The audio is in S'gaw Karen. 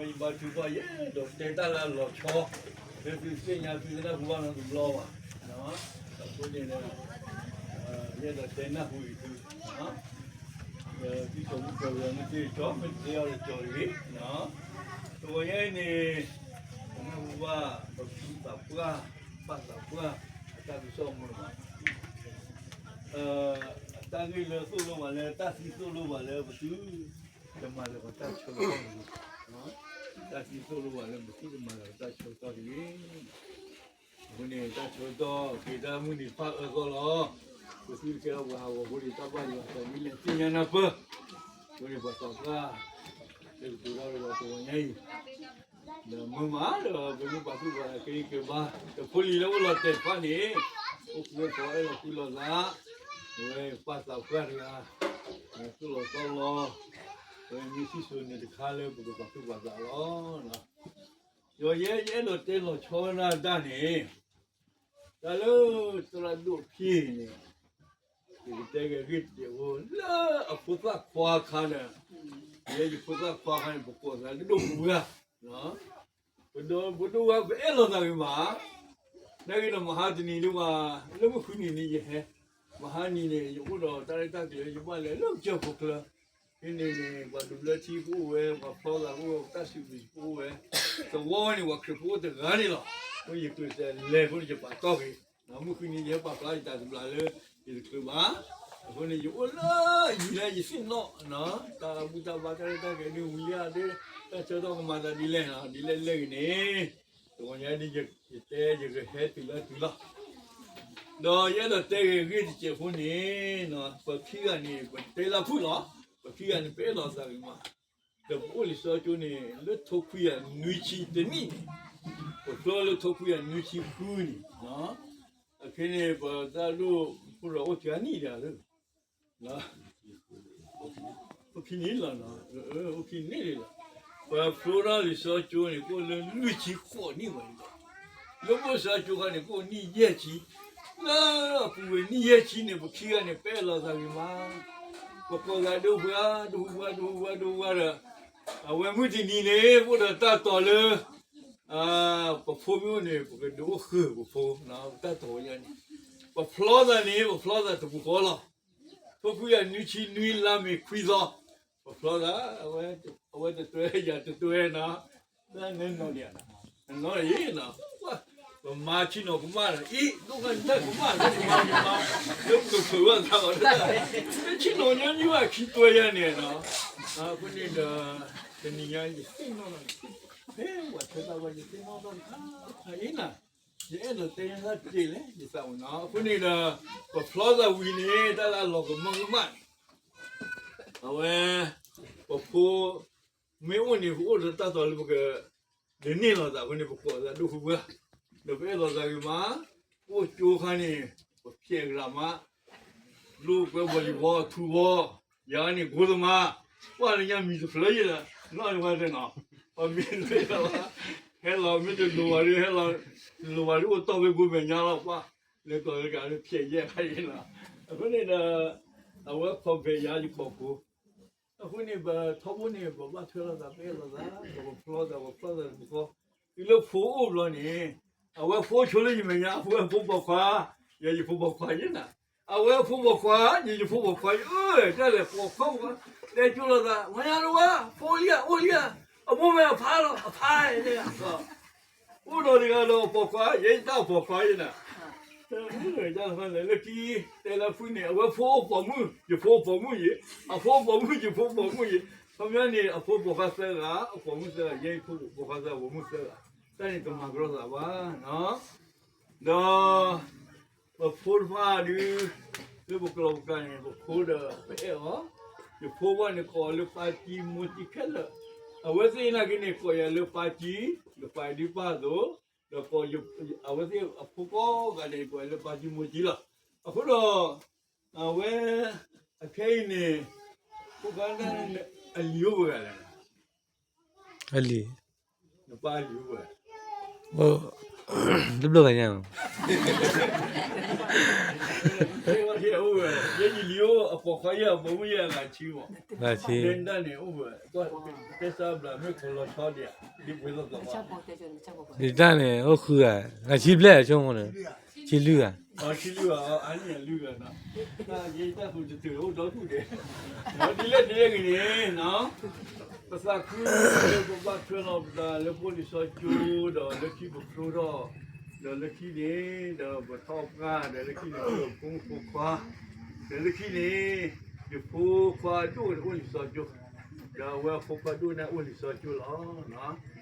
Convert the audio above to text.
ယဘါထုကဖၣ် ယအဲၣ်ဒိးတဲတၢ်လၢအလီၤဆီ လၢသုသ့ၣ်ညါသုတနၢ်ဟူဘၣ်နီတဘျီဘၣ်. အဃိန့ၣ်ဒီး ယအဲၣ်ဒိးတဲနၢ်ဟူအံၤသု ဒီးသုကီၢ်မုၢ်ကီၢ်ဂၤမ့ၢ်သ့ကၠီ မ့ၢ်တသ့အီၤတကၠီတဂ့ၤ. တဂီၤညါအံၤန့ၣ် ပနၢ်ဟူဘၣ် ပသူၣ်ပာ်သးပှၢ် ပာ်သးပှၢ် အတၢ်ကစီၣ်မုာ်ဘၣ် အတၢ်ဂ့ၢ်လၢသိၣ်လိပှၤလၢ တၢ်သံသိၣ်လိပှၤလၢ ပသုတမၤလၢၤပတၢ်ဆၢကတီၢ်တဂ့ၤ. တၢ်သံသိၣ်လိပှၤလၢ ပသုတမၤလၢၤပတၢ်ဆၢကတီၢ်တဂ့ၤ. အဃိန့ၣ် တၢ်ဆၢကတီၢ်က့ၤတၢ်မုၢ်နံၤဖးအၢသီလီၤ. ပသုတကဲထီၣ်ပှၤဟးဂီၤဖိန့ၣ် တၢ်ဘၣ်ယွၤအသးဒ်လဲၣ် သ့ၣ်ညါနၢ်ပၢၢ်. အဃိန့ၣ် ပှၤသးပှၢ် လၢကတိၤတၢ်ဒီးပှၤတဂီၤညါအံၤ ဒီးမုာ်မးဒီး ပမ့ၢ်ပာ်သူၣ်ပာ်သး က့ၤက့ၤဘါ တဖိလံၤလၢအိၣ်လီၤတဲာ်တဖၣ်န့ၣ် အိၣ်ဃူအိၣ်ဖိး အဲၣ်လီၤကွံလီၤသး အဝဲပာ်သးပှၢ်တဂၤ သိၣ်လီၤသီလီၤ အဝဲမ့ၢ်စံၣ်စိၤန့ၣ်တခါလၢပကပာ်သူၣ်ပာ်သးလီၤ. ဒီးယဲယအဲၣ်ဒိးတဲလီၤဆီဝဲဒၣ်တၢ်န့ၣ် တၢ်လၢသရၣ်ဒိၣ်ဖံန့ၣ် ယကတဲက့ၤဂ့ၢ်တစဲးဖိ လၢအဖိသၣ်ခွါအခါဒီး ယဲယဖိသၣ်ခွါအခါန့ၣ် ပကိးသးဒိၣ်ပှၤ ပဒိၣ်ဝဲ ပအဲၣ်လိာ်သးဂ့ၤမး, နာ်က့ဒီးမဟါတနံၤဒ်ဝဲ လၢမုၢ်ဃုနံၤန့ၣ်ယဟဲ, မဟါနံၤန့ၣ် ယအိၣ်ဒီးတၢ်ရဲၣ်တၢ်ကျဲၤ ယဘၣ်လဲၤလၢကစၢၢ်ခိၣ်ချၢ, ဖဲန့ၣ်န့ၣ် ပှၤဒိးဘျၢထံကအိၣ်ဝဲ ပှၤဖျီသးကအိၣ်ဝဲ ပတၢ်စူးဘျုးကအိၣ်ဝဲ, သဝီဝဲန့ၣ် ပှၤခရံာ်ဖိအိၣ်တဂၤန့ၣ်လီၤ. အဃိယကျဲးစၢးလဲၤအဃိန့ၣ် ယပာ်တီၢ်က့ၤ, မုၢ်ဃုနံၤယဟဲပာ်ဖျါယတၢ်တဘျီလၢ ယတချုးဘၣ်, အဃိန့ၣ် ယအိၣ်လၢအယံၤလၢယသ့ၣ်နီၣ် တၢ်ဘူၣ်တၢ်ဘါတၢ်ရဲၣ်တၢ်ကျဲၤဒ်ဝံၤလံဧါ, တၢ်ဆၢကတီၢ်ကမၤသးဒ်လဲၣ်, ဒ်လဲၣ်လဲၣ်ဂ့ၤန့ၣ်, တဂီၤညါဒ်ယတဲ ယကဟဲတုၤလၢတုၤလီၤ. ဒီးယအဲၣ်ဒိးတဲဂ့ၤဂ့ၢ်တစဲးဖိန့ၣ်, ပခံဂၤန့ၣ် ပတဲလၢဖုၣ်လီၤ, ပခံဂၤန့ၣ် ပအဲၣ်လိာ်သးဂ့ၤမး, ဒီးပအိၣ်လံာ်စီဆှံကၠိန့ၣ် လၢထိခွံကယၤနွံဆံတနံၣ်န့ၣ်, ပဖျီလၢထိခွံကယၤနွံဆံဃုန့ၣ်, အခဲန့ၣ် ပသရၣ်ဒိၣ်ဖိဒီးအိၣ်ခံနံၣ်ဒီး အိၣ်ခံနံၣ်လီၤ, အိၣ်ခံနံၣ်လံလီၤ. ပဖျိထီၣ်လံာ်စီဆှံကၠိန့ၣ် ကအိၣ်လၢလွံၢ်ဆံဃိးနံၣ်ဝဲန့ၣ်လီၤ. လၢပအိၣ်လံာ်စီဆှံကၠိခါန့ၣ် ကအိၣ်နံၣ်ယဲၢ်ဆံ, လၢအပူၤကွံာ်နံၣ်ယဲၢ်ဆံန့ၣ် ပခံဂၤန့ၣ် ပအဲၣ်လိာ်သးဂ့ၤမး, ပကိးသးဒိၣ်ပှၤ ဒိၣ်ပှၤ ဒိၣ်ပှၤ ဒိၣ်ပှၤဒီး အဝဲမုၢ်တနံၤန့ၣ် ပအိၣ်ဒီးတၢ်တီၤလၢ ပဖိမ့ၢ်အိၣ်န့ၣ် ပကဒုးအိၣ်ဃုာ်ပဖိ, တၢ်တီၤဝဲန့ၣ်, ပဖျီသးန့ၣ် ပဖျီသးတပူၤဃီလီၤ. ထိခွံကယၤနွံဆံနွံ လါမ့ၤခွံသီ, ပဖျီသး, အဝဲတတွဲ ယၤတတွဲနီၤ, တၢ်န့ၣ်နီၤန့ၣ်, နီၤအံၤနီၤ, ပမၤဆ့ၣ်နီၤကမၣ်ဒီး အံၤ ဒိၣ်ကနၣ်ကမၣ် ဒိၣ်ကမၣ်ကမၣ်, လၢပကဖုးဘၣ်သးအီၤ, တဆ့ၣ်နီၤညီနုၢ်ဘၣ်ခံတွဲယၤန့ၣ်နီၤ, အဃိန့ၣ်ဒီး တနံၤညါယသ့ၣ်နီၣ်ထီၣ်, ဖဲပှၤဆၢတၢ်ဘၣ်ယသ့ၣ်နီၣ်ထီၣ်တခါခါအံၤနီၤ, ယအဲၣ်ဒိးတဲယသးတက့ၢ်လဲၣ် ယသးဝဲနီၤ, အဃိန့ၣ်ဒီး ပဖျီသးဝံၤန့ၣ် တၢ်လၢအလီၤကမၢကမၣ်န့ၣ် အဝဲ ပဖိ မ့ၢ်အိၣ်န့ၣ် ပအိၣ်ဒီးတၢ်တီၤလၢပက ဒုးန့ၢ်လိာ်သးအဃိန့ၣ် ပကိးသးဒိၣ်ဃုာ်ပှၤ, ဒီးပအဲၣ်လိာ်သးဂ့ၤမး, ပအိၣ်ကၠိခါန့ၣ် ပဖျဲးဂရၤမး, လိၣ်ကွဲဘီလံၤဝီ ထူဝီ, ယၤန့ၣ် ကိသမား, ကွၢ်လၢညါမံၤတဖျၢၣ်ယဲလၢ နီၢ်ယဝဲသ့ၣ်နီၤ, ပမံၤတဖျၢၣ်ယဲလီၤ, ဟဲလီၤမ့ၢ်တလိၤဘၣ်ဒီး ဟဲလီၤ, လိၤဘၣ်ဒီးအိၣ်တီၢ်ဖဲကိးမဲာ်ညါလီၤ, ကွၢ် လဲၤကီၢ်လၢကးလၢဖျဲးယဲခါယဲလီၤ, အဃိန့ၣ်ဒီး အဝဲခီၣ်ဖျဲးယၤယခီၣ်ဖိ အဃိန့ၣ် ပထီဘိန့ၣ် ပဘၣ်ထွဲလိာ်သး ပအဲၣ်လိာ်သး ပကဖျီသး ပဖျီသးတပူၤဃီ, တုၤလၢဖိအိၣ်ဘျီန့ၣ် အဝဲဖိဆိလၢယမဲာ်ညါ အဝဲဖိပိာ်ခွါ, ယဲယဖိပိာ်ခွါယဲနၤ, အဝဲဖိပိာ်ခွါ ယဲယဖိပိာ်ခွါယဲ, အၢ တၢ်လဲၤပိာ်ခွါပိာ်ခွါ, တဲကၠိလိာ်သး မၤညါတဝါ ဖိလံဧါ အိၣ်လံဧါ, အမိၢ်မဲာ်အဖါလီၤ အဖါန့ၣ် အိၣ်ဒီးတဂၤဒီးအပိာ်ခွါ ယဲယတၢ်အပိာ်ခွါယဲနၤ, တၢ်တဖၣ်န့ၣ် လၢခံ တဲလၢဖုၣ်န့ၣ် အဝဲဖိအိၣ်ပိာ်မုၣ် ယဖိအိၣ်ပိာ်မုၣ်ယဲ, အဖိအိၣ်ပိာ်မုၣ် ယဖိအိၣ်ပိာ်မုၣ်ယဲ, ခီပညီန့ၣ် အဖိပိာ်ခွါသၢဂၤ အပိာ်မုၣ်သၢဂၤ ယဲယဖိပိာ်ခွါသၢဂၤ ပိာ်မုၣ်သၢဂၤ, တၢ်န့ၣ်တမၤကရီသးဘၣ်, ဒီး ပဖိတဖၣ်ဒုး လၢပကျိာ်ပကျါန့ၣ် ပဖိဒီးပအဲၣ်အီၤ, ယဖိဘၣ်န့ၣ်ကိးအီၤလၢပၢ်ကံမိၢ်ကံခဲလၢာ်, အဝဲသ့ၣ်နာ်က့န့ၣ် ကိးယၤလၢပၢ်ကံ, ဒီးပၢ်ဒုးပၢ်အသိး, ဒီးကိး အဝဲသ့ၣ်အဖိကိးဂၤန့ၣ် ကိးယၤလၢပၢ်ကံမိၢ်ကံလီၤ, အဃိဒီး အဝဲ အခဲအံၤန့ၣ် ဖိခွါန့ၣ် အလံၤအိၣ်ပှဲၤဂၤလဲၣ်, အလံၤ, နပၢ်အလံၤအိၣ်ပှဲၤ, အိၣ် တဘျီဂၤညါ, ယဲယလံၤအိၣ် အပိာ်ခွါယဲၢ် အပိာ်မုၣ်ယဲၢ် အဂၤဆံမး, ဂၤဆံ, တဲစၢ်ဘျးမ့ၢ်ခိးလီၤဆီဒံး, ဒ်တၢ်န့ၣ် အိၣ်ဃုဂၤ, ဂၤဆံဘျဲၣ်အဆိကမိၣ်န့ၣ်, ဆံလွံၢ်ဂၤ, ဆံလွံၢ်ဂၤ, အနံၣ်အလွံၢ်ဂၤနီၤ, တၢ်ယဲတၢ်ဃုတတုၤအိၣ်ဒီဒူၣ်ဒဲး, ဒ်လဲၣ်ဒ်လဲၣ်ဂ့ၤန့ၣ်နီၤ ပသးခုလၢပဘၣ်ထွဲလီၤပသးလၢပအိၣ်လံာ်စီဆှံကၠိ ဒီးလၢခံပဖျိထီၣ်, ဒီးလၢခံန့ၣ် ဒီးပထီၣ်ပှၢ် ဒီးလၢခံန့ၣ် ပဖိမုၣ်ဖိခွါ, ဒီးလၢခံန့ၣ် ယဖိခွါဒိၣ်န့ၣ်အိၣ်လံာ်စီဆှံကၠိ, ဒီးအဝဲအဖိခွါဒိၣ်န့ၣ်အိၣ်လံာ်စီဆှံကၠိလီၤ.